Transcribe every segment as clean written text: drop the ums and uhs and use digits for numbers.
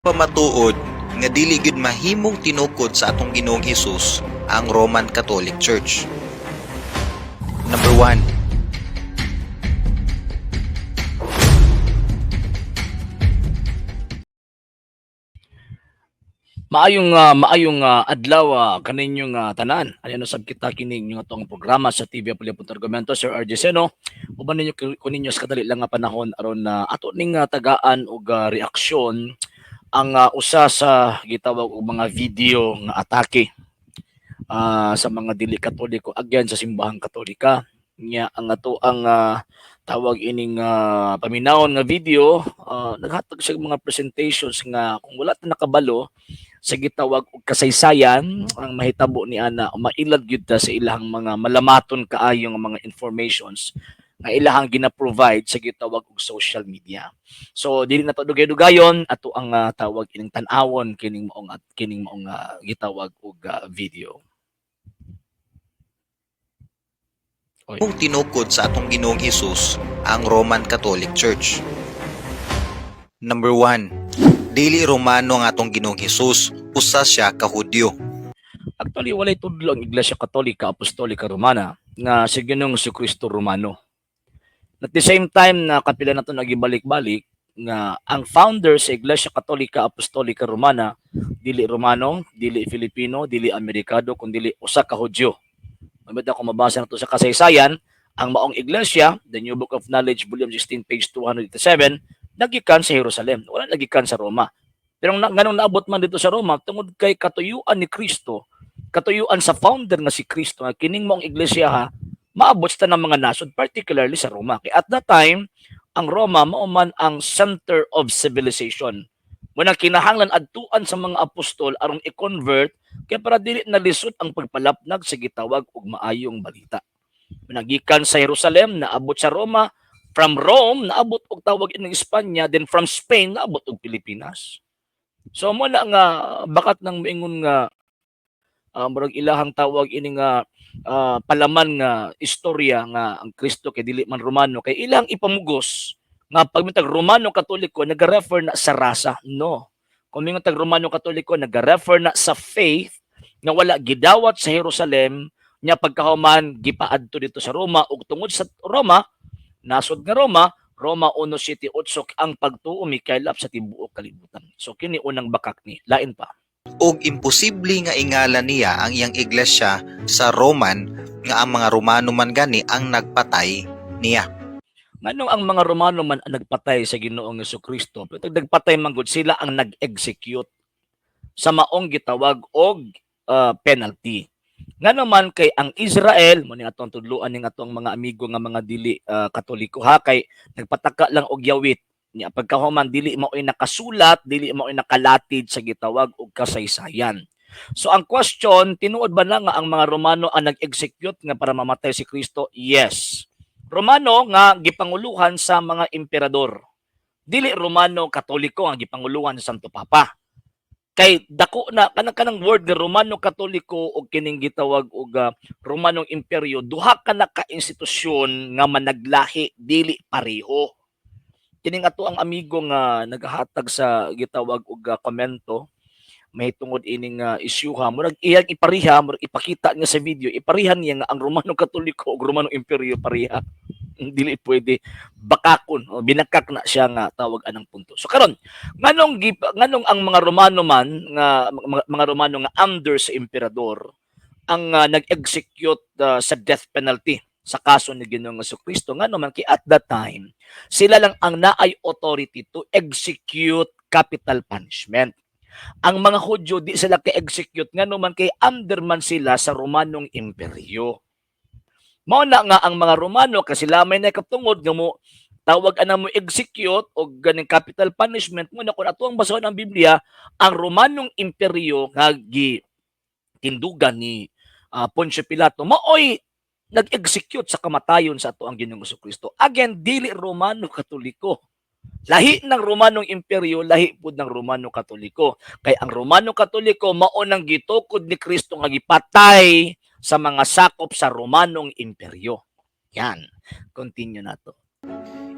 Pamatuod nga dili gyud mahimong tinukod sa atong Ginoong Hesus ang Roman Catholic Church. Number 1. Maayong adlaw kaninyong tanan. Ano sab kita kining inyong atong programa sa TV Apolyo Argumento, Sir RJ Seno. Uban ninyo kuninyo sa kadali lang nga panahon aron na ato ning tagaan og reaksyon ang usa sa gitawag og mga video nga atake sa mga dili Katoliko again sa simbahang Katolika. Nya ang ato ang tawag ining paminawon nga video, naghatag siya og mga presentations nga kung wala ta nakabalo sa gitawag og kasaysayan ang mahitabo ni ana, mailad gyud ta sa ilahang mga malamaton kaayo nga mga informations nga ilahang gina-provide sa gitawag og social media. So dili na to dugay-dugayon, ato ang tawag ining tan-awon kining maong gitawag og video. Oy. Kung tinukod sa atong Ginoong Hesus ang Roman Catholic Church. Number 1. Dili Romano ang atong Ginoong Hesus, usa siya ka Hudyo. Actually, walay tudlo ang Iglesia Katolika Apostolika Romana nga si Ginoong Kristo Romano. At the same time na kapila na to nagibalik-balik nga ang founder sa Iglesia Katolika Apostolika Romana dili Romano, dili Filipino, dili Amerikado, kun dili usa ka Hudyo. Mamit ako mabasa na to sa kasaysayan, ang maong iglesia, the New Book of Knowledge, Volume 16, page 287, nagikan sa Jerusalem, wala nagikan sa Roma. Pero nganong naabot man dito sa Roma, tungod kay katuyuan ni Kristo, katuyuan sa founder nga si Kristo, nga kining maong iglesia ha, maabot sa tanang mga nasod, particularly sa Roma. Kay at that time, ang Roma mao man ang center of civilization. Muna kinahanglan adtuan sa mga apostol aron i-convert kay para dili na lisod ang pagpalapnag sa gitawag og maayong balita. Nagikan sa Jerusalem, naabot sa Roma, from Rome naabot og tawag ining Espanya, then from Spain naabot og Pilipinas. So mo na nga bakat nang moingon nga murag ilahang tawag ini nga palaman nga istorya nga ang Kristo kay dili man Romano, kay ilang ipamugos nga pag mitag Romano Katoliko nag-refer na sa rasa. No. Kung mingon tag Romano Katoliko, nag-refer na sa faith nga wala gidawat sa Jerusalem nya pagkahuman gipaadto dito sa Roma, ug tungod sa Roma, nasod nga Roma, Roma 1:7-8, ang pagtuo mikaylap sa tibuok kalibutan. So kini unang bakak ni lain pa. Og imposible nga ingala niya ang iyang iglesia sa Roman nga ang mga Romano man gani ang nagpatay niya. Nganong ang mga Romano man ang nagpatay sa Ginoong Kristo? Pero nagpatay man gud sila ang nag-execute sa maong gitawag og penalty. Ngano man kay ang Israel, mo ni atong tudluan ning atong mga amigo nga mga dili Katoliko ha, kay nagpataka lang og yawit niya pagkahuman dili mao'y nakasulat, dili mao'y nakalatid sa gitawag og kasaysayan. So ang question, tinuod ba na nga ang mga Romano ang nag-execute nga para mamatay si Kristo? Yes. Romano nga gipanguluhan sa mga emperador. Dili Romano Katoliko ang gipanguluhan sa Santo Papa. Kay dako na kanang word nga Romano Katoliko og kining gitawag og Romanong Imperyo, duha ka na ka institusyon nga managlahi, dili pareho. Kining ato ang amigo nga naghatag sa gitawag og komento may tungod ining isyuha, murag iyang ipariha, murag ipakita niya sa video, ipariha niya nga ang Romano Katoliko ug Romano Imperyo pareha. Dili pwede, bakakon o binakak na siya nga tawag anang punto. So karon, nganong ang mga Romano man nga mga Romano nga under sa emperador ang nag-execute sa death penalty sa kaso ni Ginoong Kristo? Ngano man kay at that time sila lang ang naay authority to execute capital punishment. Ang mga Hudyo di sila ka-execute, ngano man kay under man sila sa Romanong Imperyo. Mao na nga ang mga Romano kasi sila may nakatungod nga mo tawag ana mo execute og ganing capital punishment. Mo na kung ato ang basahon ang Biblia, ang Romanong Imperyo nga gi tindugan ni Poncio Pilato maoy nag-execute sa kamatayon sa ato ang Ginoong Kristo. Again, dili Romano Katoliko. Lahi ng Romanong Imperyo, lahi pud ng Romano Katoliko. Kay ang Romano Katoliko mao nang gitukod ni Kristo nga gipatay sa mga sakop sa Romanong Imperyo. Yan. Continue na to.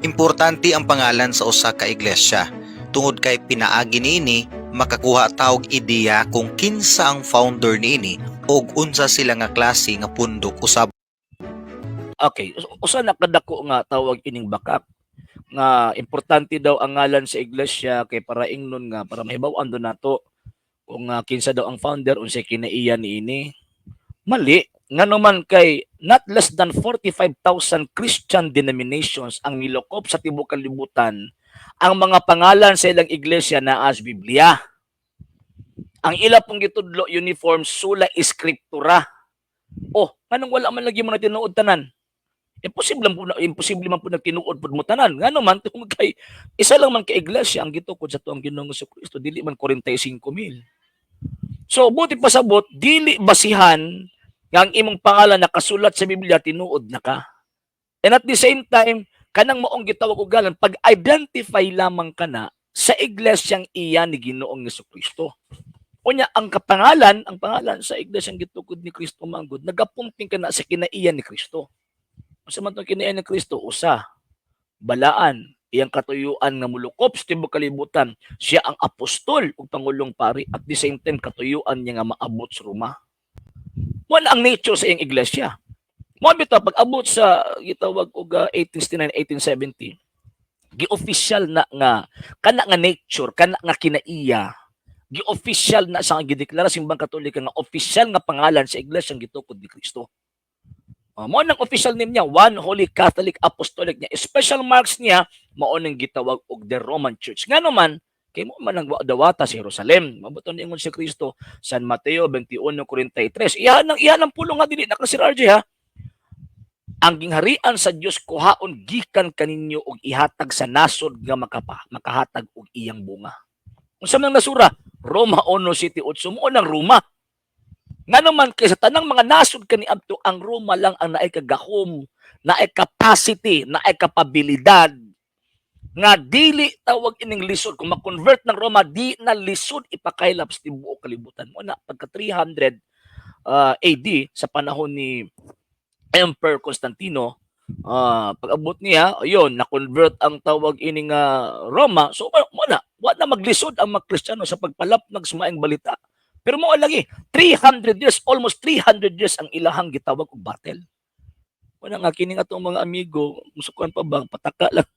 Importante ang pangalan sa usa ka iglesia. Tungod kay pinaagi niini makakuha ta og ideya kung kinsa ang founder niini og unsa sila nga klase nga pundok usab. Okay, usa na kadako nga tawag ining bakak nga importante daw ang ngalan sa iglesia kay para ingnon nga para mahibaw-an do nato kung kinsa daw ang founder, unsay kinaiya niini. Mali, ngano man kay not less than 45,000 Christian denominations ang nilokop sa tibuok kalibutan. Ang mga pangalan sa ilang iglesia naa sa Biblia. Ang ila pong gitudlo uniform, sola scriptura. Oh, nganong wala man lagi mo na tinuod tanan? Imposible man po na, imposible man po nagtinuod pud mo tanan. Ngano man tungod kay isa lang man ka iglesia ang gitukod sa atuang Ginoong Kristo, dili man 45,000. So buti pasabot, dili basihan nga ang imong pangalan nakasulat sa Biblia, tinuod na ka. And at the same time, kanang maong gitawag og ngalan, pag-identify lamang kana sa iglesyang iya ni Ginoong Kristo. Unya ang kapangalan, ang pangalan sa iglesyang gitukod ni Kristo manggod, nagapumping kana sa kinaiya ni Kristo. Unsa man tong kinaiya ni Kristo? Usa, balaan, iyang katuyuan nga mulukop sa tibuok kalibutan. Siya ang apostol ug pangulong pari, at the same time katuyuan niya nga maabot sa Roma. Mo na ang nature sa iyang iglesia. Mo bitaw pag abot sa gitawag og 1869, 1870, gi-official na nga kana nga nature, kana nga kinaiya, gi-official na sa gideklara Simbang Katolika nga official nga pangalan sa iglesia ang gitukod ni Kristo. Mo nang official name niya, One Holy Catholic Apostolic niya. Special marks niya mao nang gitawag og the Roman Church. Ngano man kay mo man ang dawata sa Jerusalem. Mabuton ingon si Kristo, San Mateo 21:43. Iyan ang pulong nga dili na Sir RJ ha. Ang gingharian sa Dios kuhaon gikan kaninyo og ihatag sa nasod nga makahatag og iyang bunga. Unsa man nasura? Roma 1:7-8, mo nang Roma. Ngano man kay sa tanang mga nasod kaniadto, ang Roma lang ang naay kagahom, naay capacity, naay kapabilidad nga dili tawag ining lisod kung ma-convert ng Roma, di na lisod ipakaylap sa tibuok kalibutan. Mo na pagka 300 AD sa panahon ni Emperor Constantino, pag-abot niya, ayun, na-convert ang tawag ining Roma. So mo na, wa na maglisod ang mga Kristiyano sa pagpalapnag sa maayong balita. Pero mo lagi 300 years, almost 300 years ang ilahang gitawag og battle. Wala nga kining atong mga amigo, musukan pa ba, pataka lang.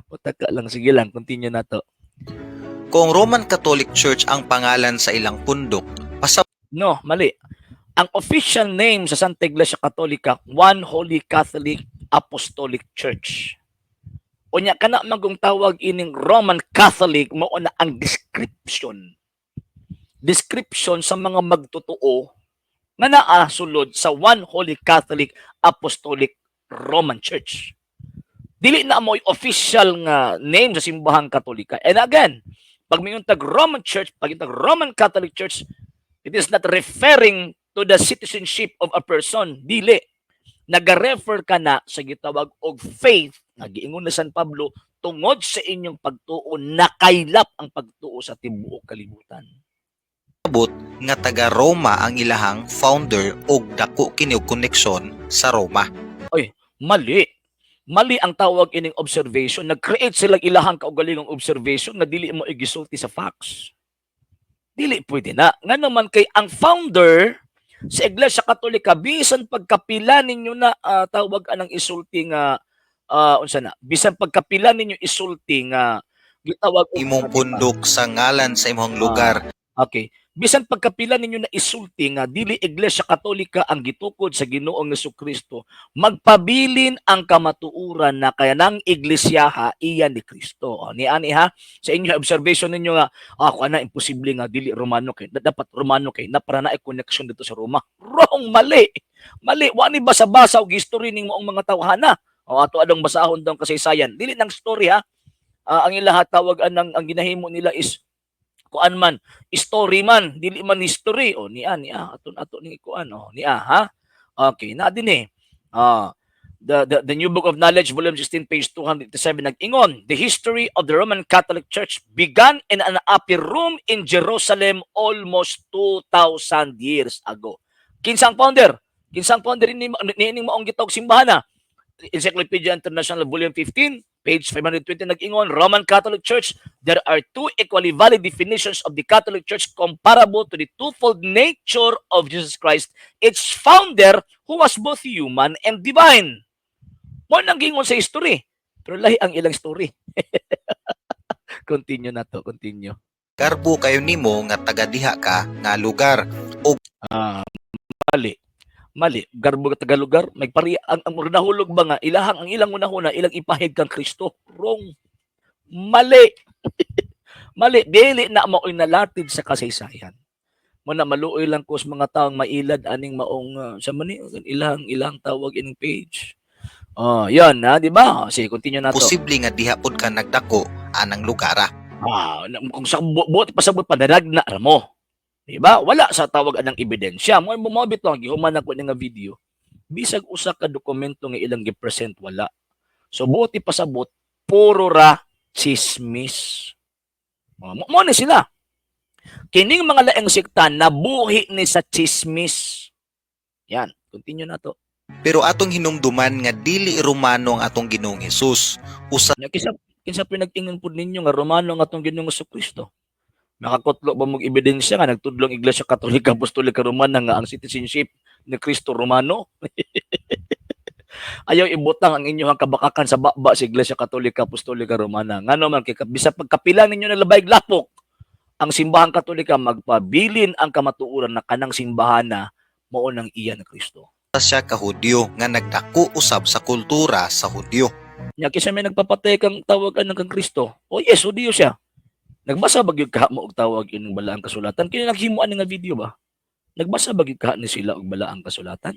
Pataka lang, sige lang, continue na to. Kung Roman Catholic Church ang pangalan sa ilang pundok, pasabot No, mali. Ang official name sa Santa Iglesia Katolika, One Holy Catholic Apostolic Church. Unya kana magong tawag ining Roman Catholic, mao na ang description. Description sa mga magtotoo nga naa sulod sa One Holy Catholic Apostolic Roman Church. Dili na mo official nga name sa Simbahang Katolika. And again, pag mingon tag Roman Church, pag tag Roman Catholic Church, it is not referring to the citizenship of a person. Dili. Naga-refer ka na sa gitawag og faith nga giingon ni San Pablo, tungod sa inyong pagtuo nakaylap ang pagtuo sa tibuok kalibutan. Nga taga Roma ang ilahang founder og dako kini og koneksyon sa Roma. Mali. Mali ang tawag ining observation. Nag-create sila ilahang kaugalingong observation na dili mo igisulti sa facts. Dili pwede na. Nga naman kay ang founder sa Iglesia Katolika, bisan pagkapila ninyo na tawag anang isulti nga unsa na, bisan pagkapila ninyo isulti nga gitawag og Imong pundok sa ngalan sa imong lugar. Okay. Bisan pagkapila ninyo na isulti nga dili Iglesia Katolika ang gitukod sa Ginoong Kristo, magpabilin ang kamatuoran na kaya ng iglesia iya ni Kristo. O, ni ani ha, sa inyo observation ninyo nga ako ana imposible nga dili Romano kay dapat Romano kay na para na connection dito sa Roma. Wrong, mali. Mali, wa ni basa-basa og history ning maong mga tawhana. O ato adong basahon daw kasaysayan. Dili nang story ha. Ang ilaha tawag anang ang ginahimo nila is kuan man, story man, dili man history. O niya niya aton ato ning ikuan, o niya ha. Okay, na din eh. The New Book of Knowledge, volume 16, page 287, nag-ingon, "The history of the Roman Catholic Church began in an upper room in Jerusalem almost 2,000 years ago." Kinsang founder? Kinsang founder ni niining maong gitawag simbahan na? Encyclopedia International Volume 15, page 520, nag-ingon, Roman Catholic Church, there are two equally valid definitions of the Catholic Church comparable to the twofold nature of Jesus Christ, its founder, who was both human and divine. Mao nang giingon sa history. Pero lahi ang ilang story. Continue na to, continue. Garbo kayo nimo nga taga diha ka nga lugar. Ah, mali. Mali. Garbo ka taga-lugar, may pari ang nahulog ba nga ilahang ang ilang unahuna ilang ipahid kang Kristo. Wrong. Mali. Mali, dili na mao'y nalatid sa kasaysayan. Mo na maluoy lang ko sa mga taong mailad aning maong sa mani ilang ilang tawag ining page. Oh, yan na, di ba? Sige, continue na to. Posible nga diha pud ka nagdako anang lugara. Ah, kung sa buot pasabot padarag na ra mo. Di ba? Wala sa tawag anang ebidensya. Mo mo bitaw gihuman ako ni nga video. Bisag usa ka dokumento nga ilang gi-present, wala. So buot ipasabot, puro ra chismis. Oh, mo ni sila. Kining mga laing sekta nabuhi ni sa chismis. Yan, continue na to. Pero atong hinumduman nga dili Romano ang atong Ginoong Hesus. Usa Nya kinsa pinag-ingon pud ninyo nga Romano ang atong Ginoong Kristo? Makakutlo ba mong ebidensya nga nagtudlong Iglesia Katolika Apostolika Romana nga ang citizenship ni Kristo Romano? Ayaw ibutang ang inyong kabakakan sa baba sa Iglesia Katolika Apostolika Romana. Ngano man kay bisa pagkapila ninyo na labay lapok ang simbahang Katolika, magpabilin ang kamatuoran na kanang simbahan na mao nang iya ni Kristo. Siya ka Hudyo nga nagdako usab sa kultura sa Hudyo. Nya kinsa may nagpapatay kang tawag anang kang Kristo? Oh yes, Hudyo siya. Nagbasa ba gyud ka mo og tawag ining balaang kasulatan? Kini naghimo ani nga video ba? Nagbasa ba gyud ka ni sila og balaang kasulatan?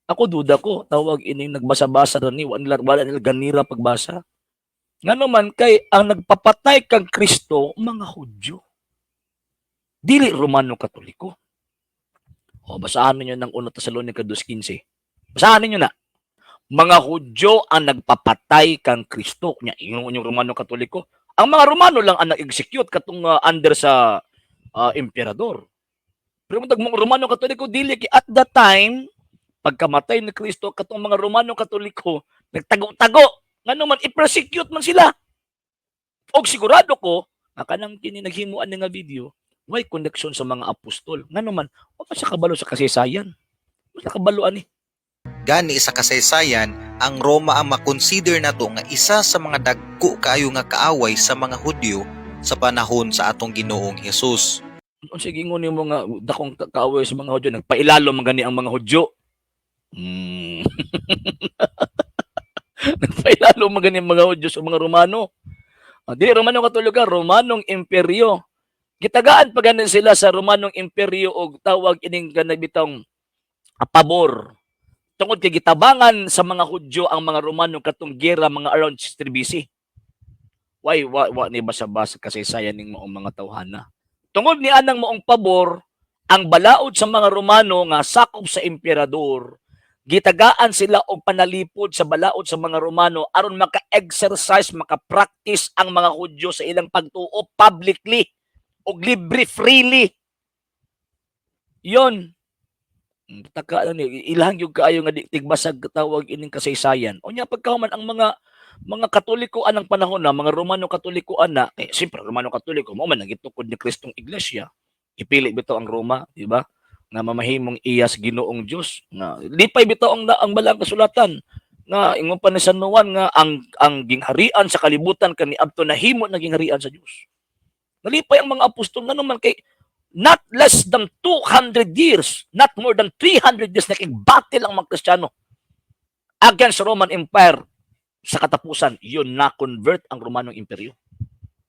Ako duda ko, tawag ining nagbasa-basa ra ni, wala nila ganira pagbasa. Ngano man kay ang nagpapatay kang Kristo mga Hudyo. Dili Romano Katoliko. O basahan ninyo ng 1 Tesalonica 2:15. Basahan ninyo na. Mga Hudyo ang nagpapatay kang Kristo. Nya ingon yung Romano Katoliko. Ang mga Romano lang ang nag-execute katong under sa emperador. Pero kung mga Romano Katoliko, dili kay at that time pagkamatay ni Kristo, katong mga Romano Katoliko nagtago-tago, ngano man i-persecute man sila. Og sigurado ko nga kanang kini naghimuan ni nga video way connection sa mga apostol. Ngano man wa pa siya kabalo sa kasaysayan. Wa siya kabalo ani. Gani sa kasaysayan, ang Roma ang makonsider nato nga isa sa mga dagko kaayo nga kaaway sa mga Hudyo sa panahon sa atong Ginoong Hesus. Unsa gingon nimo nga dakong kaaway sa mga Hudyo, nagpailalo man gani ang mga Hudyo? Nagpailalo man gani ang mga Hudyo sa mga Romano. Ah, dili Romano Katolika, Romanong Imperyo. Gitagaan pa gani sila sa Romanong Imperyo og tawag ining kanabitong pabor. Tungod kay gitabangan sa mga Hudyo ang mga Romano katong gera mga around 63 BC. Why wa ni basa-basa kasaysayan ning maong mga tawhana. Tungod ni anang maong pabor, ang balaod sa mga Romano nga sakop sa emperador, gitagaan sila og panalipod sa balaod sa mga Romano aron maka-exercise, maka-practice ang mga Hudyo sa ilang pagtuo publicly og libre, freely. Yon. Taka lang ni ilahang gyud kaayo nga di tigbasag tawag ining kasaysayan. Unya pagkahuman ang mga Katoliko anang panahon na, mga Romano Katoliko ana, eh siyempre Romano Katoliko mao man ang gitukod ni Kristong Iglesia. Ipili bitaw ang Roma, di ba? Nga mamahimong iya sa Ginoong Dios. Nga lipay bitaw ang balaang kasulatan nga ingon pa ni San Juan nga ang gingharian sa kalibutan kaniadto nahimo na gingharian sa Dios. Nalipay ang mga apostol, ngano man kay not less than 200 years, not more than 300 years nakig-battle ang mga Kristiyano against Roman Empire. Sa katapusan, yun na-convert ang Romanong Imperyo.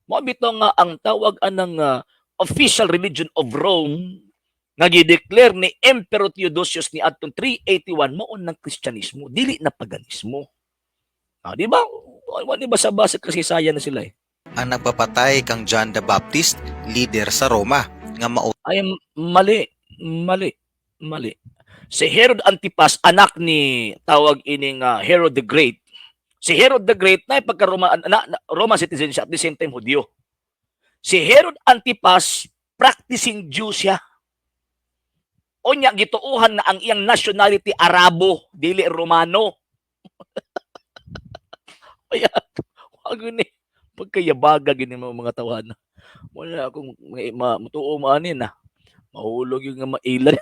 Mao bitaw nga ang tawag anang official religion of Rome nga gi-declare ni Emperor Theodosius ni adtong 381 mao ng Kristyanismo, dili na paganismo. Ah, di ba? Wa ni basa-basa, kasaysayan na sila eh. Ang nagpapatay kang John the Baptist, leader sa Roma, nga mao Ay, mali, mali, mali. Si Herod Antipas, anak ni tawag ining Herod the Great. Si Herod the Great na pagka Roman citizen siya, at the same time Hudyo. Si Herod Antipas, practicing Jew siya. Unya gituohan na ang iyang nationality Arabo, dili Romano. Payag. Wag ni pagkayabaga gini mo mga tawhana. Wala akong may ma mutuo maani na. Mahulog yung nga mailad.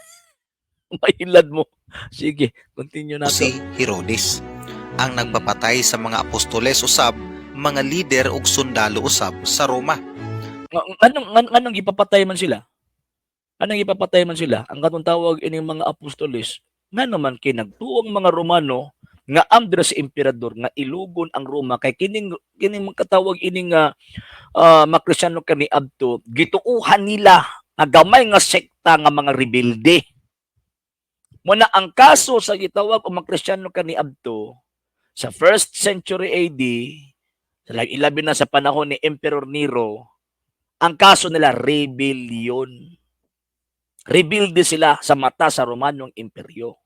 Mailad mo. Sige, continue nato. Si Herodes. Ang nagpapatay sa mga apostoles usab, mga lider ug sundalo usab sa Roma. Nganong gipapatay man sila? Anong gipapatay man sila? Ang katong tawag ining mga apostoles, ngano man kay nagtuo ang mga Romano nga under sa emperador nga ilugon ang Roma kay kining kining makatawag ining mga Kristiyano kaniadto gituuhan nila nga gamay nga sekta nga mga rebelde. Muna ang kaso sa gitawag og mga Kristiyano kaniadto sa first century AD, sa ilabi na sa panahon ni Emperor Nero, ang kaso nila rebellion. Rebelde sila sa mata sa Romanong Imperyo.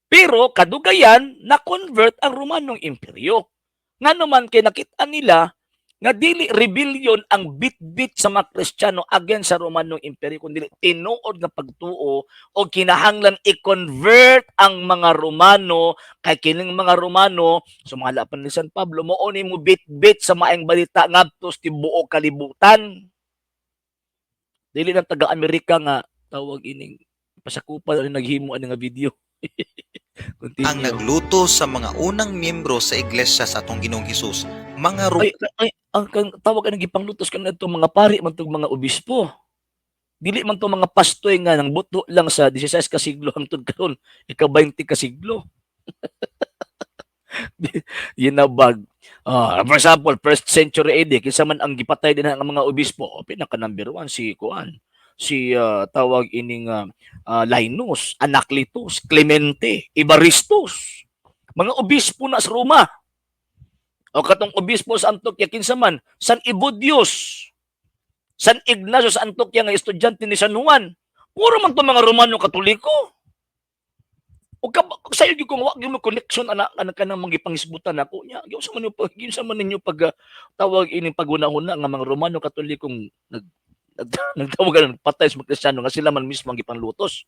Pero kadugayan na-convert ang Romanong Imperyo. Nga naman kay nakita nila nga dili rebellion ang bit-bit sa mga Kristiyano against sa Romanong Imperyo, kundi tinuod nga pagtuo o kinahanglan i-convert ang mga Romano kay kining mga Romano, sumala pa ni San Pablo, mao ni mo bit-bit sa maayong balita ngadto sa tibuok kalibutan. Dili lang taga Amerika nga tawag ining pasakupan ani naghimo ani nga video. Continue. Ang nagluto sa mga unang miyembro sa iglesia sa atong Ginoong Hesus, mga Ay, ay, ang kang tawag anang gipanglutos kanadto mga pari man tong mga obispo. Dili man to mga pastoy nga nang buto lang sa 16 ka siglo hangtod karon ika-20 ka siglo. Yinabag. For example, first century AD, kinsa man ang gipatay din ang mga obispo? O, pinaka number one si kuan, si tawag ining Linus, Anacletus, Clemente, Evaristus. Mga obispo na sa Roma. O katong obispo sa Antioquia, kinsa man? San Evodius. San Ignacio sa Antioquia nga estudyante ni San Juan. Puro man to mga Romano Katoliko. O ka sayo gyud kung wa gyud mo connection ana ana kanang mga gipangisbutan nako nya. Giunsa man ninyo pag tawag ining paghuna-huna nga mga Romano Katolikong nag nag nagtawag ang patay sa mga Kristiyano nga sila man mismo ang gipanglutos?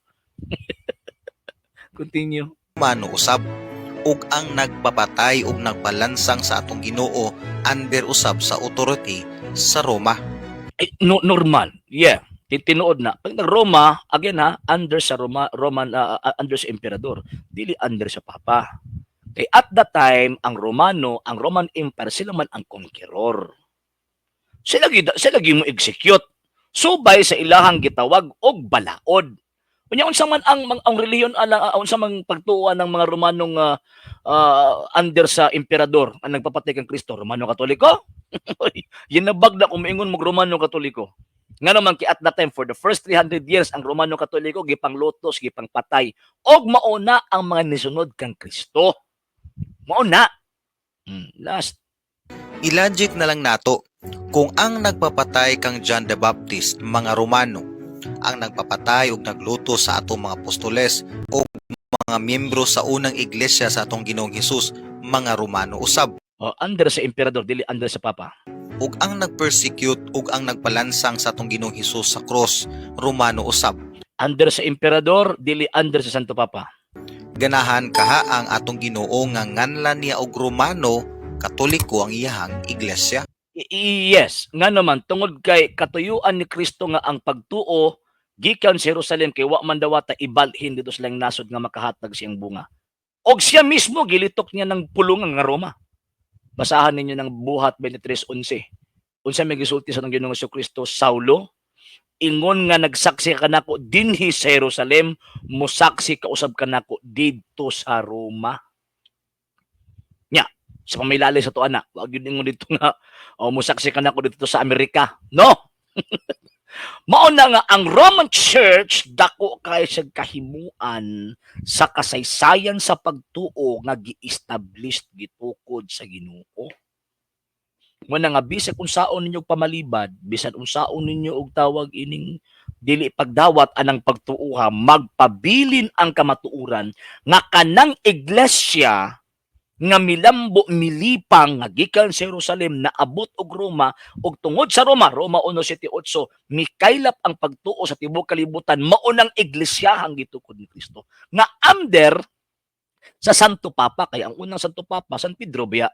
Continue. Romano usab ug ang nagpapatay ug nagpalansang sa atong Ginoo under usab sa authority sa Roma. Ay, no, normal. Yeah. Tinuod na. Pag nag-Roma, again ha, under sa Roma, Roman, under sa emperador, dili under sa Papa. Kay at that time, ang Romano, ang Roman Empire, sila man ang conqueror. Sila gyud mo execute. Subay sa ilahang gitawag og balaod. Unya unsa man ang relihiyon ala, unsa man pagtuo ng mga Romanong under sa emperador ang nagpapatay kang Kristo, Romano Katoliko? Yinabag na kung moingon mo Romano Katoliko. Nga naman kay at that time for the first 300 years ang Romano Katoliko gipanglutos, gipangpatay og mauna ang mga nisunod kang Kristo. Mauna. Last. I-logic na lang nato kung ang nagpapatay kang John the Baptist mga Romano, ang nagpapatay ug nagluto sa atong mga apostoles o mga miyembro sa unang iglesia sa atong Ginoong Hesus mga Romano usab, Oh, under sa emperador, dili under sa Papa. Ug ang nagpersecute ug ang nagpalansang sa atong Ginoong Hesus sa cross Romano usab. Under sa emperador, dili under sa Santo Papa. Ganahan kaha ang atong Ginoo nga nganlan niya og Romano Katoliko ang iyahang iglesia? Yes, nga naman tungod kay katuyuan ni Kristo nga ang pagtuo gikan sa Jerusalem kay wa man dawata ibalhin dito sa laing nasod nga makahatag siyang bunga. Og siya mismo gilitok niya ng pulungan nga Roma. Basahan ninyo ng Buhat 23:11. Unsa may gisulti sa Ginoong Kristo? "Saulo, ingon nga nagsaksi ka nako dinhi sa Jerusalem, mosaksi ka usab kanako didto sa Roma." Nya, sa pamilali sa tuana, wag yun ingon dito nga oh, mosaksi ka nako dito sa Amerika. No. Mao na nga ang Roman Church dako kay sa kahimuan sa kasaysayan sa pagtuo nga gi-establish gitukod sa Ginoo. Mo na nga bisag unsaon ninyo pamalibad, bisan unsaon ninyo og tawag ining dili pagdawat anang pagtuoha, magpabilin ang kamatuoran nga kanang iglesia nga milambo milipang nga gikan sa Jerusalem naabot og Roma ug tungod sa Roma, Roma 1:7-8, mikaylap ang pagtuo sa tibuok kalibutan, mao nang iglesiyahang gitukod ni Kristo nga under sa Santo Papa, kay ang unang Santo Papa San Pedro biya.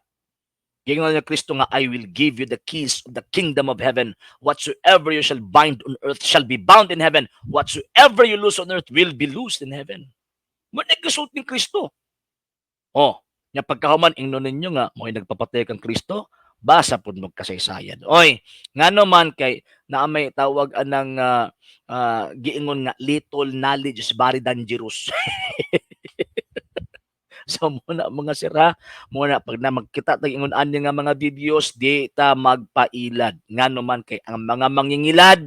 Giingon ni Kristo nga, "I will give you the keys of the kingdom of heaven. Whatsoever you shall bind on earth shall be bound in heaven. Whatsoever you loose on earth will be loosed in heaven." Mao ni gisulti ni Kristo. Oh, nya pagkahuman ingnon ninyo nga mo'y nagpapatay kang Kristo, basa pud mo kasaysayan. Oy, ngano man kay naa may tawag anang giingon nga little knowledge is very dangerous. So mao na, mga sira, mao na pag na magkita tag ingon ani nga mga videos, di ta magpailad. Ngano man kay ang mga mangingilad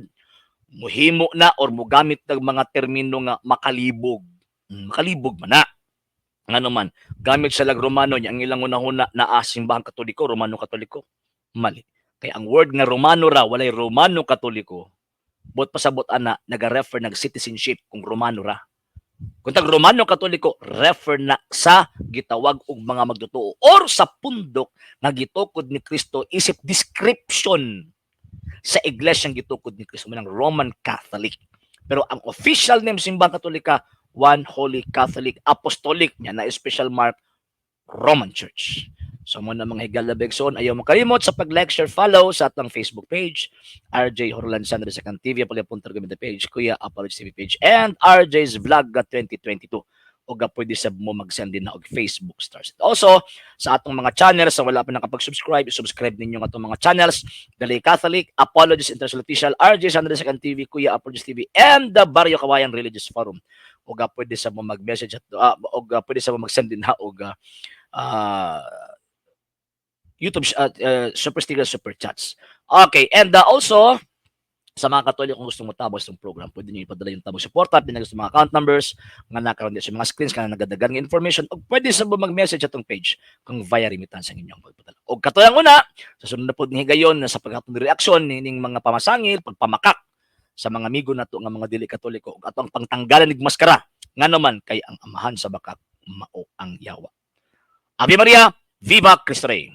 muhimo na or mugamit ng mga termino nga makalibog. Makalibog man na. Ngano man gamit sa lag Romano niya ang ilang hunahuna naa Simbahang Katoliko, Romano Katoliko. Mali. Kay ang word nga Romano ra, walay Romano Katoliko. Buot pasabot ana naga-refer nag citizenship kung Romano ra. Kung tag Romano Katoliko, refer na sa gitawag og mga magtotoo or sa pundok nga gitukod ni Kristo isip description sa iglesyang gitukod ni Kristo ng Roman Catholic. Pero ang official name Simbahang Katolika, One Holy Catholic Apostolic niya na special mark Roman Church. So mao na, mga higala begson, ayaw makalimot sa pag-like, share, follow sa atong Facebook page, RJ Horlan Sandra Second TV, Palipuntar Gamit page, Kuya Apology TV page, and RJ's Vlog 2022. O pwede sab mo mag-send din na og Facebook stars. Also, sa atong mga channels sa wala pa nakapag-subscribe, subscribe ninyo ang atong mga channels, Dali Catholic, Apologies International Official, RJ Sandra Second TV, Kuya Apologies TV, and the Barrio Kawayan Religious Forum. O pwede sab mo mag-message at og pwede sab mo mag-send din na og YouTube super sticker, super chats. Okay, and also sa mga Katoliko kung gusto mo tabos ng program, pwede niyo ipadala yung tabos suporta, pinag sa mga account numbers nga nakaroon sa mga screens kana nagadagan ng information og pwede sa mo mag-message atong page kung via remittance ang inyong pagpadala. Og katoyang una, sa sunod na pod ni higayon na sa paghatod ng reaksyon nining mga pamasangil, pagpamakak sa mga amigo nato nga mga dili Katoliko ug atong pangtanggalan nig maskara, ngano man kay ang amahan sa bakak mao ang yawa. Ave Maria, Viva Cristo Rey.